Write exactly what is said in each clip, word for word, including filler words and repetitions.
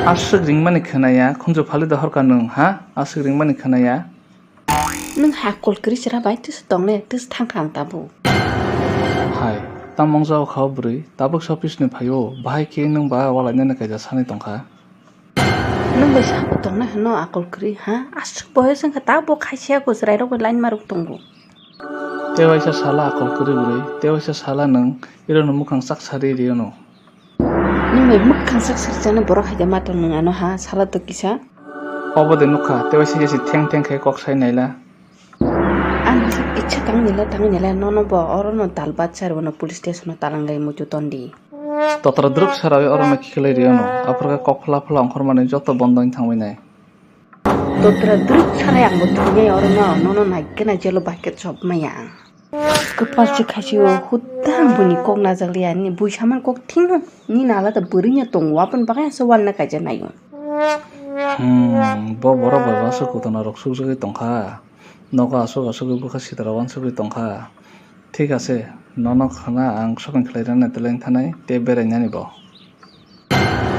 Aswk ringmani khwnaya, khunju phali da horka nwng, ha? Aswk ringmani khwnaya. Nwng ha kol kwrwi chwra bai twisa tongne, twisa thangkha ang tabuk. Hai, tamo wngjago kha o bwrwi, tabuk sa office ni phaio, bahai khe nwng ba walainani kaisa sanwi tongkha. Nwng bai sabo tongna hino akol kwrwi, ha? Aswk boyos wngkha ta bo khaisiya ko chwrairok bai line marwk tongo. Tewaisa sala akol kwrwi bwrwi, tewaisa sala nwng irono mwkhang chak sari riono. Nwng bai mwkhang chak sari chana borok hai de ma tong nwng ano ha sala to kisa. Obo de nukha, tewaisa jesi theng theng khe kok sai naila. Ang icha tang nila tang nila nono bo oro no dalbat sar bono police station o talangai muitu tondi. Totra druk sarawi oro no khiklai rio no. Aphurkhe kok phla phla ongkhormani joto bondo wng thangwi nai. Totra druk sarai ang bo thungnai oro no, nono nai khe nai jelo bai khe chop maya ang. Kwpal se khaisi o hudang buni kok najak liya ni bui saman kok thing no ni nala da bwrwi no tongo aboni bagwi asa wal na kaijak nai o. Hmm, bo borok bai bo aswk kutuna rok sukjagwi tongkha. Nogo aswk aswk bwkha sitra wansugwi tongkha. Thik ase, nono khwna ang shopping khlai rwna teleng thanai tei berai nani bo.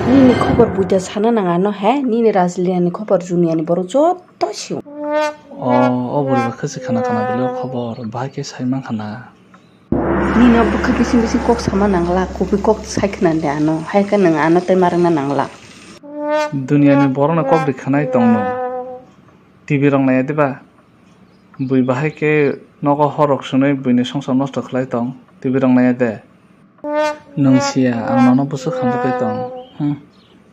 Nini khobor buida sana nang ano he, nini rajliyani khobor juniani borok joto sio. O, o bwrwi bo khasi khana khana bwlwi o khobor, bahai khe sai mankha na. Nini o bwkha bising bising kok sama nangla, kubui kok sai khna de ano, hai khe nwng ano tei ma rwna nangla. Duniani borokno kok ri khwnai tong nwng. T V rok naiya diba? Bui bahai khe nogo hor rok swnwi buini songsar nosto khlai tong, T V rok naiya de. Nwng siya, ang nono bwswk hamjakgwi tong. Hmm,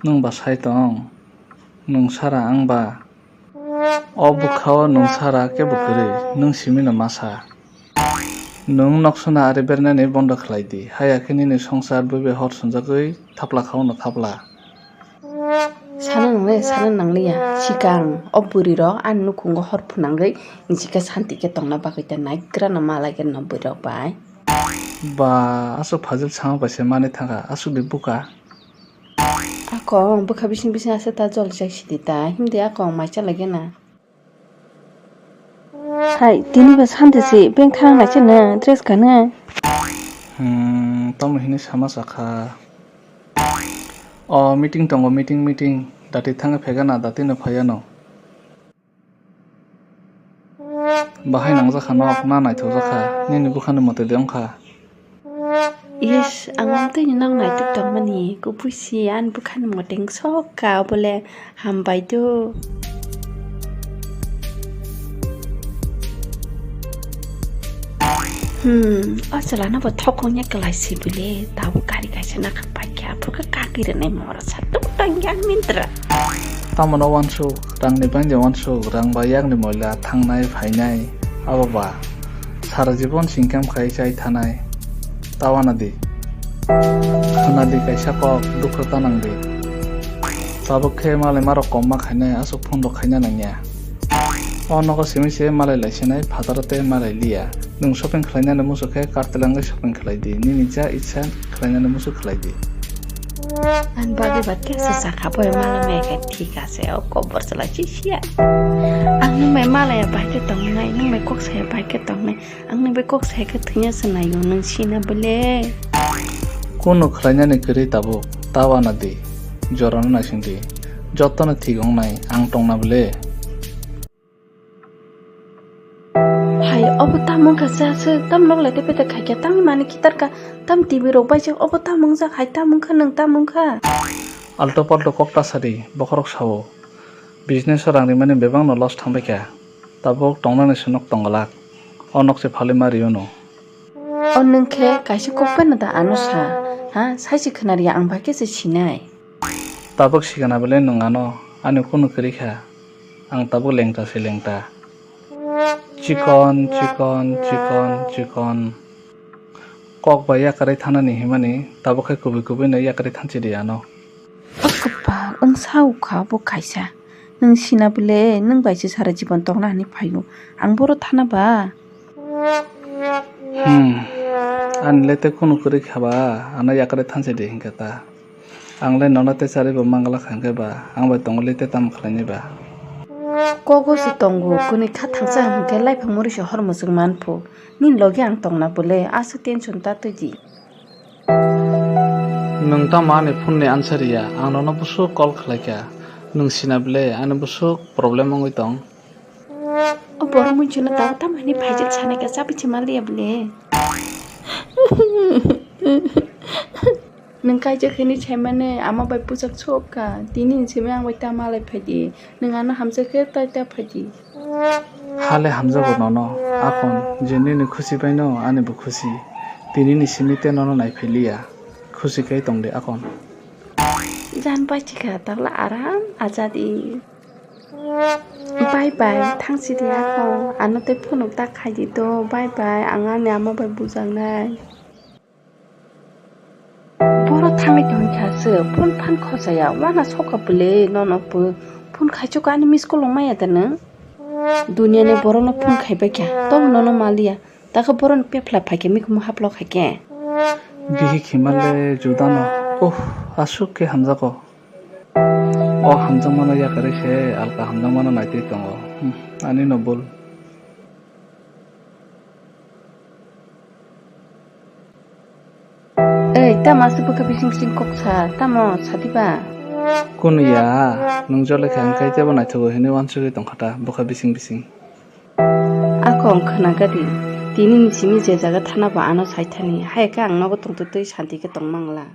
nwng ba sai tong. Nwng sara ang ba. O bwkha-o nwng sara kebo kwrwi, nwng simi no ma sa. Nwng nok suna ari bernani bondo khlai di, haya khe nini songsar bui bai hor swnjagwi thapla kha-o no thapla. Sana nangle, sana nangliya. Sikang o bwrwi rok ani nukhungo hor phwnangwi nijikhe santi khe tongna bagwi ta naigra no malai khe no bwrwi rok bai. Ba, aswk fajil sama bai se mani thangkha, aswk de buka. Akong bwkha bising bising aswk ta jol jak sidi ta, himdi akong mai chalai gana. Hai, tini ba sante se beng thang nai chana dress kana. Hmm, tamo hini sama sakha. O meeting tongo, meeting, meeting. Dati thangwi phegana, dati no phayano. Bahai nangjakha nok, na naithokjakha. Nini bukhani mote de wngkha. Yes, ang amtwini nang naituk tongmani, kubui si ani bwkhani moteng sok ka, obole hambai do. Hmm, o chwla no bo thokong ya kwlai si bile, tabuk gari kaisa nakha paikha, aphuru khe kagwi rwnai mora sa tuk tang ya mintra. Tamo no wansuk, rang ni bangja wansuk, rang bai yakni moila thangnai phainai, abo ba. Sara jibon singkam khai chai thanai. Tawana di. Khwna di kaisa kok, dukha ta nang di. Tabuk khe malai marok kom ma khainai, aswk phone rok khaina nangya. O nogo simi se malai lai sinai, phataro tei malai liya. Nwng shopping khlainani muchuk khe kartelangwi shopping khlai di. Nini ja ichha khlainani muchuk khlai di. Ang bagwi ba kesa sakha boy malai maya khe thik ase, o kobor chwla chisiya. Ang nwng bai malaya bai khe tongnai, nwng bai kok saya bai khe tongnai. Ang nwng bai kok saya khe thwngya se naio, nwng sina bole. Kunu khlainani kwrwi tabuk, tawana di, jorano naising di. Jotono thik wngnai, ang tongna bole. Hai, obo tamo wngkha se aswk, tam nok lai tei pete khaikha, tamni mani khitarkha, tam T V rok baijak, obo tamo wngjak, hai tamo wngkha, nwng tamo wngkha. Alto palto kok ta sadi, bokhorok sao. Business o rang rimani bebak no loss thangbaikha. Tabuk tongnani se nok tongglak. O nok se phalwi ma riono. O nwng khe kaisa kok phano da ano sa, ha? Saisi khwnariya ang bai khe se sinai. Tabuk sikana bele nwng ano, ani kunu kwrwi kha. Ang tabuk lengta se lengta. Chikon, chikon, chikon, chikon. Kok bai yakarwi thanani himani, tabuk khe kubui kubui no yakarwi thanchidi ano. O kwpal, wng sa ukha bo kaisa. Nwng sina bole, nwng bai se sara jibon tongna hwnwi phaio. Ang boro thana ba? Hmm. Ani le tei kunu kwrwi kha ba, ano yakarwi thanchidi hinkhe ta. Ang le nono tei charwi bo mangala kha hinkhe ba, ang bai tongo le tei tamo khlainai ba? Kogo se tongo, kwnwi kha thangsa hinkhe laiphang mori se hor muchung man phu. Nini logi ang tongna bole, aswk tension ta twi di. Nwng tamo ani phone ni answer ya? Ang nono bwswk call khlaikha. Nwng sina ble ani bwswk problem wngwi tong? O borok muichuna tao tamo hwnwi phaijak sanai kha, chabi se maliya ble. Nwng kaijak hwnwi saimani ama bai bujak sok kha. Tini ni simi ang bai ta malai phaidi. Nwng ano hamjak khe tai ta phaidi. Hale hamjago nono, akon je nini khusi baino anibo khusi. Tini ni simi te nono naiphiliya. Khusi khe tongdi akon. Jan bai chikha takla aram ajadi. Bye bye, thang sidi akon. Ano tei phunuk ta khaidi do. Bye bye, ang ani ama bai bujaknai. Boro thangwi tongkha se, phone phan khojaya, wana soka bwle, nono bo phone khaichuk ani miss call wng maya da nwng? Duniani borokno phone khaibai kha, tong nono maliya, takhe boroni pepla phaikhe mikhumu haplo khaikhe. Bihi khimanle judano, oh, aswk khe hamjago. O hamjakmano yakarwi se alka hamjakmano naitwi tongo. Hmm, ani no bul. Ei, tamo aswk bwkha bising bising kok sa, tamo sadi ba? Kunu ya, nwng jole khe ang kai teibo naithogo hinwi uansugwi tongkha ta, bwkha bising bising. Ako ang khna gadi, tini ni simi je jaga thana bo ano sai thani, hai khe ang nogo tongtwtwi santi khe tong mangla.